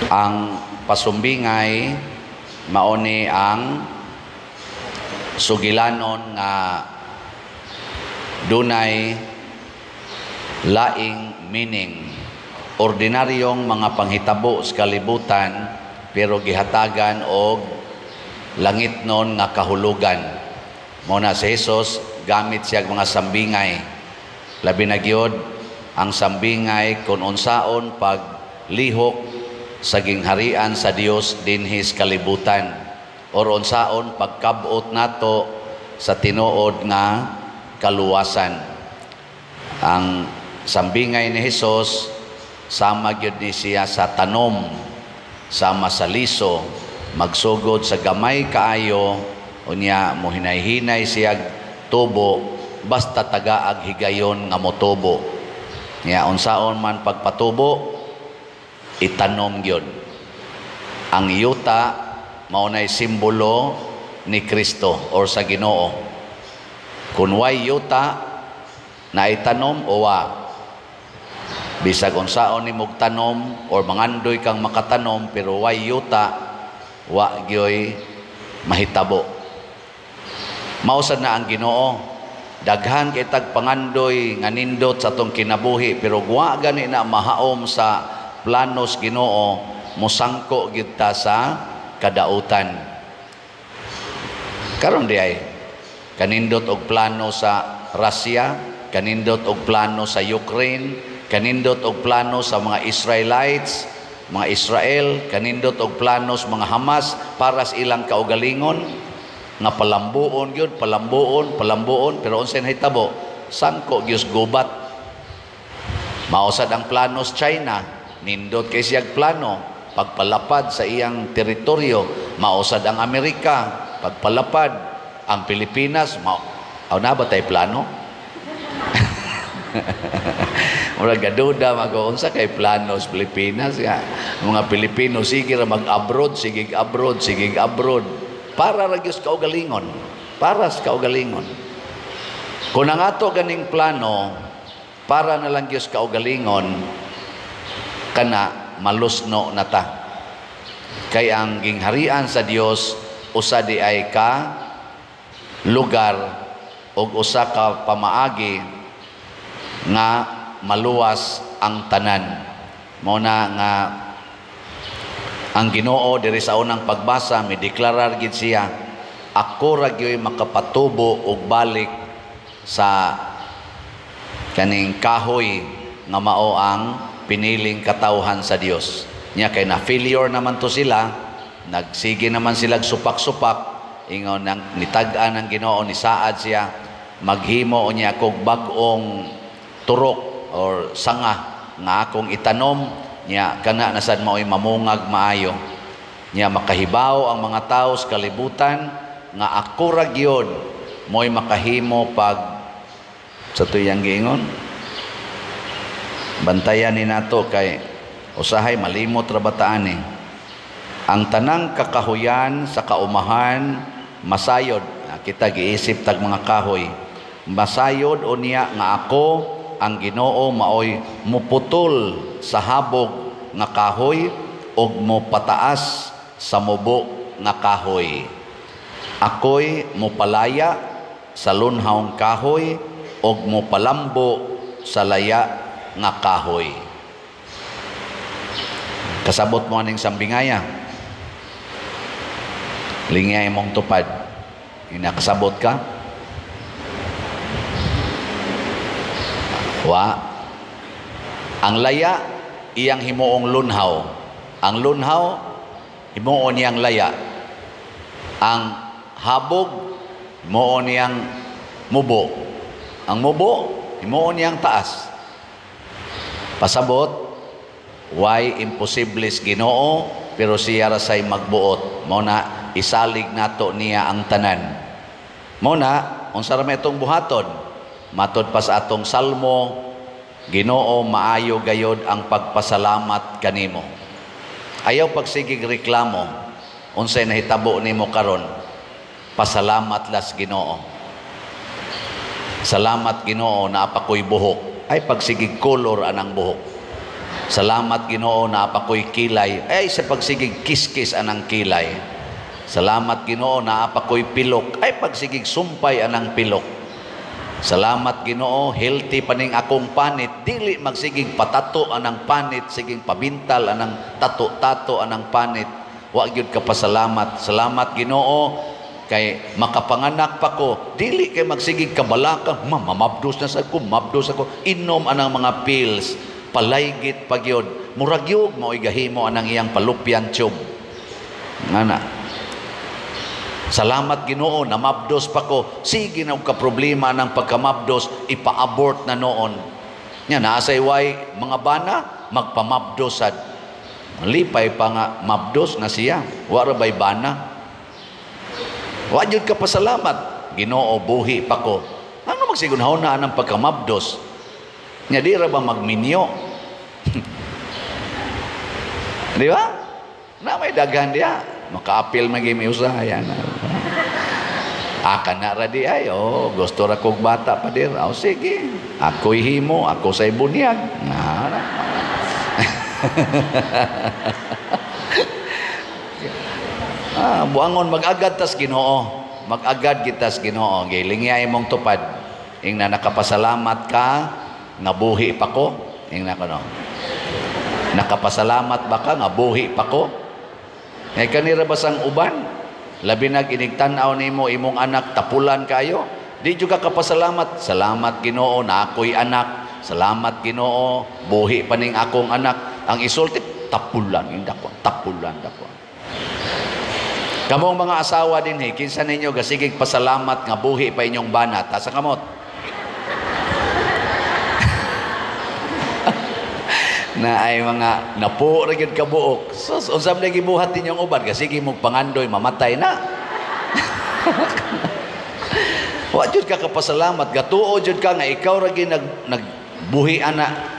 Ang pasumbingay mao ni ang sugilanon nga dunay laing meaning, ordinaryong mga panghitabo sa kalibutan pero gihatagan og langitnon nga kahulugan. Mao na si Jesus, gamit siya mga sambingay, labi na gyud ang sambingay kung unsaon paglihok sa gingharian sa Dios dinhi sa kalibutan or unsaon pagkab-ot nato sa tinuod nga kaluwasan. Ang sambingay ni Hesus, sama gyud ni siya sa tanom, sama sa liso, magsugod sa gamay kaayo, unya mohinay-hinay siya tubo, basta tagaag higayon nga motubo. Nya unsaon man pagpatubo, itanom gyud. Ang yuta mao nay simbolo ni Kristo or sa Ginoo. Kun way yuta na itanom o wa, bisag unsaon nimog tanom or mangandoy kang makatanom, pero way yuta, wa gyoy mahitabo. Mao sad na ang Ginoo, daghan kay tag pangandoy nga nindot sa atong kinabuhi, pero wa gani na mahaom sa planos Ginoo, mosangko gyud ta sa kadautan. Karon di ay kanindot og plano sa Russia, kanindot og plano sa Ukraine, kanindot og plano sa mga Israelites, mga Israel, kanindot og plano sa mga Hamas para sa ilang kaugalingon nga palambuon gyud, palambuon, palambuon, pero unsay nahitabo? Sangko gyud gubat. Mao sad ang plano sa China, nindot kay siyag plano pagpalapad sa iyang teritoryo. Mao sad ang Amerika, pagpalapad. Ang Pilipinas, mao aw na ba tay plano? Murag gaduda mago unsa kay plano sa Pilipinas ya. Mga Pilipino sige ra mag-abroad, sige abroad, sige abroad. Para ra gyud sa kaugalingon. Para sa kaugalingon. Kung ang ato ganing plano para na lang gyud sa kaugalingon, kana malusno na ta. Kay ang gingharian sa Dios usa di ay ka lugar og usa ka pamaagi nga maluwas ang tanan. Mao na nga ang Ginoo diri sa unang pagbasa mideklarar gid siya, ako ra gyoy makapatubo og balik sa kaning kahoy nga mao ang piniling katawhan sa Dios. Nya kay na failure naman to sila, nagsige naman sila supak-supak, ingon nang nitag-an ang Ginoo, nisaad siya maghimo unya kog bag-ong turok or sanga nga akong itanom, nya kana na sad mao'y mamungag maayo. Nya makahibaw ang mga tawo sa kalibutan nga ako ra gyud mo'y makahimo pag sa tuyang giingon. Bantayan ni nato kay usahay malimot ra bataan eh. Ang tanang kakahuyan sa kaumahan masayod. Kita giisip tag mga kahoy. Masayod unya nga ako ang Ginoo maoy muputol sa habog nga kahoy ug mopataas sa mubo nga kahoy. Ako'y mopalaya sa lunhawng kahoy ug mopalambo sa laya nga kahoy. Kasabot mo aning sambingaya. Lingay mong tupad. Inakasabot ka? Wa. Ang laya iyang himuong lunhaw. Ang lunhaw himuon niyang laya. Ang habog himuon niyang mubo. Ang mubo himuon niyang taas. Pasabot, why imposibles Ginoo pero siya ra say magbuot. Mao na isalig nato niya ang tanan. Mao na unsa ra may itong buhaton? Matod pa sa atong salmo, Ginoo maayo gayod ang pagpasalamat kanimo. Ayaw pagsigig reklamo unsay nahitabo nimo karon. Pasalamat las Ginoo. Salamat Ginoo naa pa ko'y buhok. Ay pagsigig color anang buhok. Salamat Ginoo naa pa ko'y kilay. Ay sa pagsigig kiskis anang kilay. Salamat Ginoo naa pa ko'y pilok. Ay pagsigig sumpay anang pilok. Salamat Ginoo, healthy pa ning akong panit. Dili magsigig patato anang panit, sigig pabintal anang tato-tato anang panit. Wa gyud ka pasalamat. Salamat Ginoo kay makapanganak pa ko. Dili kay magsigig kabalaka, mamabdos na sad ko, mabdos ako. Inom anang mga pills, palaygit pa gyud. Murag gyud mao'y gahimo anang iyang fallopian tube. Ngana. Salamat Ginoo, namabdos pa ko. Sige na og ka problema ng pagkamabdos, ipa-abort na noon. Nya naa say way mga bana magpamabdos sad. Lipay pa nga mabdos na siya. Wa ra bay bana. Wa jud ka pasalamat. Ginoo, buhi pa ko. Ano magsigon na ang pagkamabdos? Nya di ra ba magminyo? Di ba? Na may daghan diya. Makaapil man gyud mi usahay ana. Aka na ra di ay, oh, gusto ra kog bata pa dir. Oh, sige. Ako'y himo, ako say bunyag. Na. Buangon mag-agad tas Ginoo. Mag-agad gitas Ginoo. Gilingya imong tupad. Ingna nakapasalamat ka, nga buhi pa ko. Ingna ko no. Nakapasalamat ba ka nga buhi pa ko? Ngay kanira ba sang uban? Labi nag inigtan-aw nimo imong anak tapulan kayo. Di jud ka kapasalamat. Salamat Ginoo na ako'y anak. Salamat Ginoo, buhi pa ning akong anak. Ang isulti tapulan indako, tapulan dako. Kamong mga asawa dinhi, kinsa ninyo gasigig pasalamat nga buhi pa inyong banat? Asa kamot? Na ay mga napo ra gyud kabuok. Sus, unsa man gibuhat ninyong uban? Gasige mong pangandoy mamatay na. Wa jud ka kapasalamat, gatuo jud ka nga ikaw ra gyud nagbuhi ana.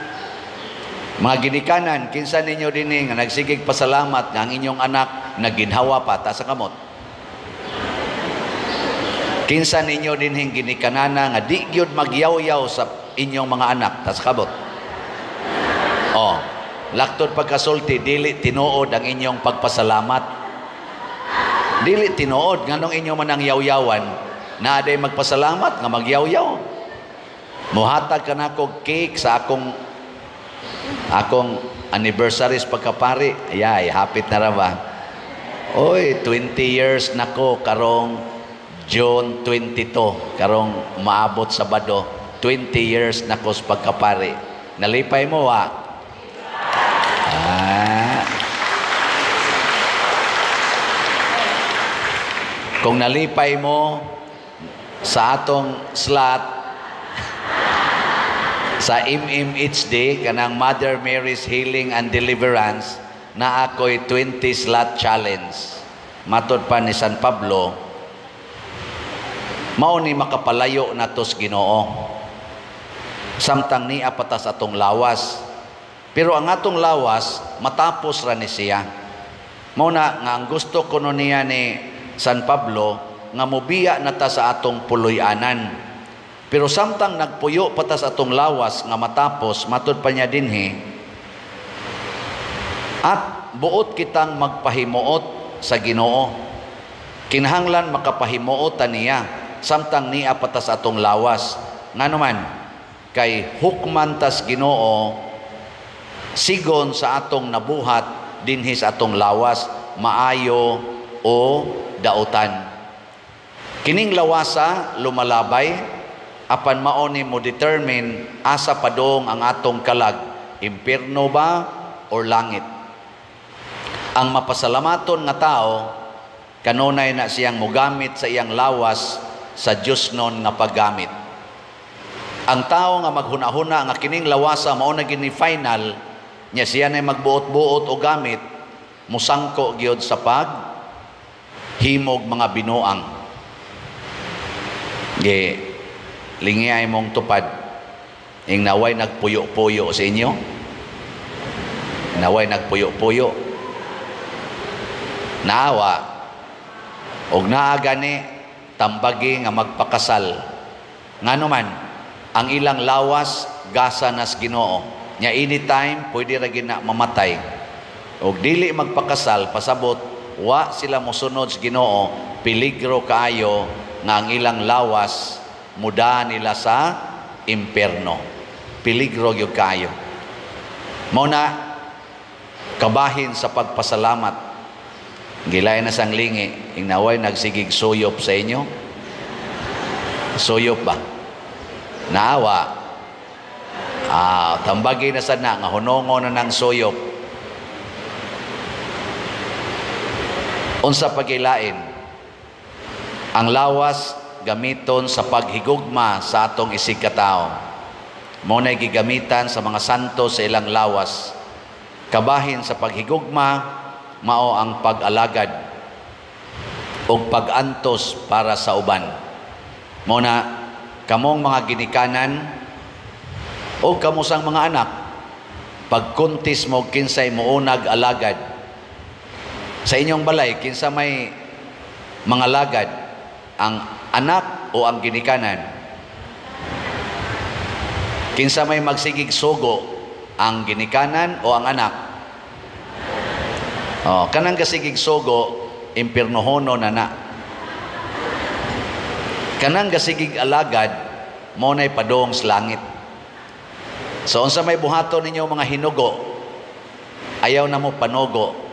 Mga ginikanan, kinsa ninyo dinhi nga nagsigig pasalamat nga ang inyong anak nagginhawa pa? Ta sa kamot. Kinsa ninyo dinhi ginikanana nga di gyud magyawyaw sa inyong mga anak? Ta sa kamot. Oh, laktod pagkasulti, dili tinuod ang inyong pagpasalamat. Dili tinuod nganong inyo man ang yawyawan, naa day magpasalamat nga magyawyaw. Muhatag ka nako cake sa akong anniversary sa pagkapari. Ayay, hapit na ra ba? Oy, 20 years nako karong June 22, karong maabot Sabado, 20 years nako sa pagkapari. Nalipay mo wa? Ah. Kung nalipay mo sa atong slot sa MMHD, kanang Mother Mary's Healing and Deliverance, na ako'y 20 slot challenge. Matod pa ni San Pablo, mao ni makapalayo natos Ginoo. Samtang niya patas atong lawas. Pero ang atong lawas, matapos ra ni siya. Mao na nga ang gusto kuno niya ni San Pablo, nga mobiya na ta sa atong puloy-anan. Pero samtang nagpuyo patas atong lawas nga matapos, matud pa niya dinhi, at buot kitang magpahimuot sa Ginoo. Kinahanglan makapahimuot ta niya samtang niya patas atong lawas. Ngano man, kay hukman tas Ginoo sigon sa atong nabuhat dinhi sa atong lawas, maayo o dautan. Kining lawasa lumalabay, apan mao ni mo determine asa padong ang atong kalag, impierno ba or langit. Ang mapasalamaton nga tao kanunay na siyang mogamit sa iyang lawas sa Dios non nga paggamit. Ang tao nga maghuna-huna nga kining lawasa mao na gini final nya, siya na magbuot-buot o gamit, musangko gyud sa pag himog mga binuang. Ge lingi ay mong tupad. Ing naway nagpuyo-puyo sa inyo. Naway nagpuyo-puyo. Naawa og naa gani tambagi nga magpakasal. Ngano man ang ilang lawas gasa nas Ginoo. Nya anytime pwede ra gyud na mamatay. Og dili magpakasal, pasabot wa sila mosunod sa Ginoo, peligro kaayo nga ang ilang lawas muda nila sa imperno. Peligro gyud kaayo. Mao na kabahin sa pagpasalamat. Gilay na sang lingi, inaway nagsigig suyop sa inyo. Suyop ba? Naawa. Tambagi na sad na nga hunongo na ng suyop. Unsa pagilain? Ang lawas gamiton sa paghigugma sa atong isig katao. Mao nay gigamitan sa mga santo sa ilang lawas. Kabahin sa paghigugma mao ang pag-alagad ug pag-antos para sa uban. Mao na kamong mga ginikanan o kamo sang mga anak, pagkuntis mo kinsay muunag alagad sa inyong balay, kinsa may mga lagad, ang anak o ang ginikanan? Kinsa may magsigig sugo, ang ginikanan o ang anak? Oh, kanang gasigig sugo, impirnohono na na. Kanang gasigig alagad, mo na'y padong sa langit. So unsa may buhaton ninyo mga hinugo, ayaw na mo panugo.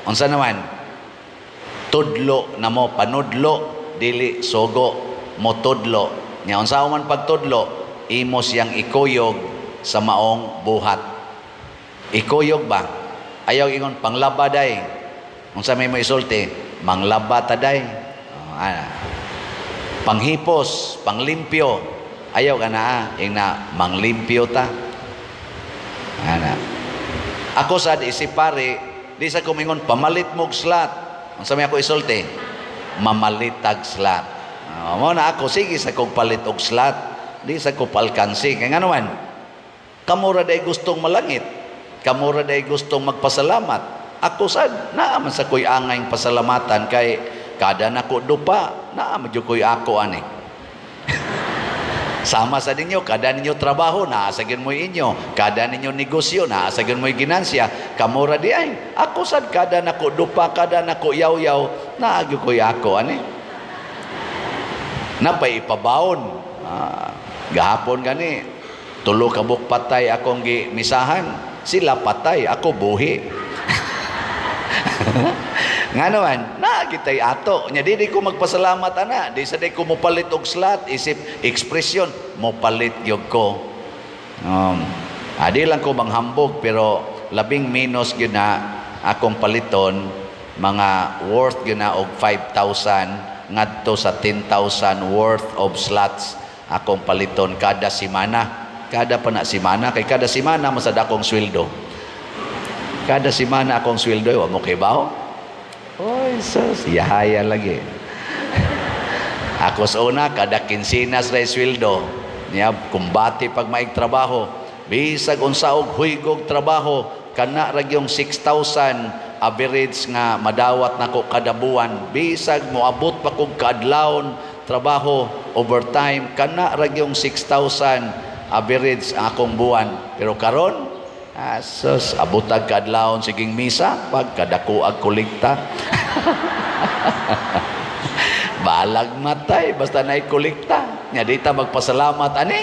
Unsa naman? Tudlo na mo, panudlo, dili sugo, mo tudlo. Nya unsa man pagtudlo, imo siyang ikuyog sa maong buhat. Ikuyog ba? Ayaw ingon panglaba day. Unsa may mo isulti? Manglaba ta day. Oh, ana. Panghipos, panglimpyo. Ayaw ka na, ing na manglimpyo ta. Ana. Ako sad isip pare, di sa kumingon pamalit mog slat. Unsa may ako isulti? Mamalitag slat. Mo na ako sige sa kog palit og slat. Di sa ko palkansi. Kay ngano man? Kamura day gustong malangit. Kamura day gustong magpasalamat. Ako sad naa man sa koy angay pasalamatan kay kada nako dupa, naa man jud koy ako ani. Sama sa ninyo, kada ninyo trabaho, naa sa gyud mo'y inyo. Kada ninyo negosyo, naa sa gyud mo'y ginansya. Kamura di ay. Ako sad kada nako dupa, kada nako yaw-yaw, naa gyud koy ako ani. Napay ipabaon. Gahapon gani, tulo ka buok patay akong gimisahan. Sila patay, ako buhi. Nga naman, naa kitay ato. Nya di ko magpasalamat ana, di sa di ko mopalit og slat, isip ekspresyon, mopalit gyud ko. Di lang ko manghambog pero labing minus gyud na akong paliton, mga worth gyud na og 5,000 ngadto sa 10,000 worth of slots akong paliton kada semana. Kada pa na semana, kay kada semana masad akong sweldo. Kada semana akong sweldo, wa mo kay bawo. Oy, sus, yahaya lagi. Ako sa una, kada kinsinas ray sweldo. Niya, kumbati pag maig trabaho. Bisag unsa og huygog trabaho, kana ra gyung 6,000 average nga madawat nako kada buwan. Bisag moabot pa kog kaadlawon trabaho overtime, kana ra gyung 6,000 average ang akong buwan. Pero karon, asos, abotag kaadlawon siging misa pagkadako ag kolekta. Balag matay basta naay kolekta. Nya di ta magpasalamat ani.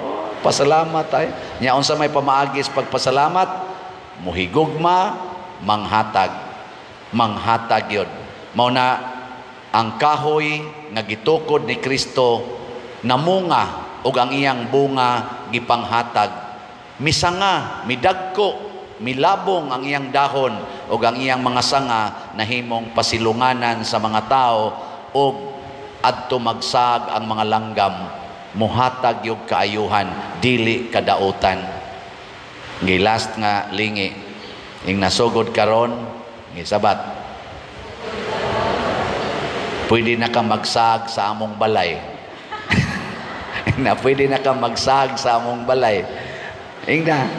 Oh, pasalamat ay. Nya unsa may pamaagis pagpasalamat? Muhigugma, manghatag. Manghatag yun. Mao na ang kahoy nga gitukod ni Kristo namunga ug ang iyang bunga gipanghatag. Misanga, midagko, milabong ang iyang dahon ug ang iyang mga sanga nahimong pasilunganan sa mga tao ug adto magsag ang mga langgam, muhatag yung kaayuhan, dili kadautan. Ngi last nga lingi, ing nasugod karon, ngisabat, pwede na ka magsag sa among balay. Na pwede na ka magsag sa among balay. Ingna,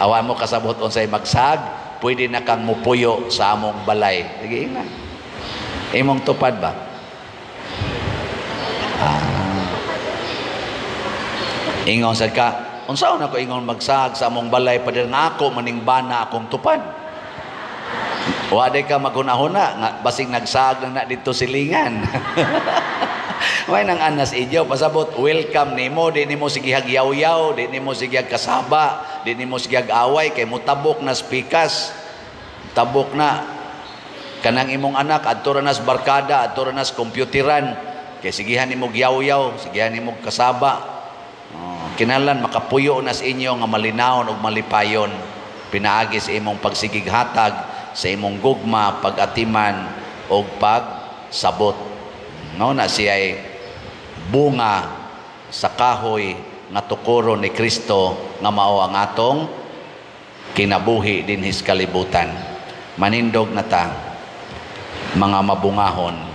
awa mo kasabot unsay magsag, pwede na kang mupuyo sa among balay. Sige, ingna. Imong tupad ba? Ingon sad ka, Unsaon ako ingon magsaag sa among balay, pader, nga ako maning bana akong tupad? Wa day ka maghuna-huna nga basing nagsaag na na dito silingan. Way nang anas inyo pasabot welcome nimo, di nimo sigihag yaw-yaw, di nimo sigihag kasaba, di nimo sigihag away kay mutabok na spikas. Tabok na kanang imong anak adto ra nas barkada, adto ra nas computeran kay sigihan nimo yaw-yaw, sigihan nimo kasaba. Oh, kinahanglan makapuyo na sa inyo nga malinawon ug malipayon pinaagi sa imong pagsigig hatag, sa imong gugma, pag-atiman o pagsabot. No na siya'y bunga sa kahoy nga tukuro ni Kristo nga mao ang atong kinabuhi dinhi sa kalibutan. Manindog na ta, mga mabungahon.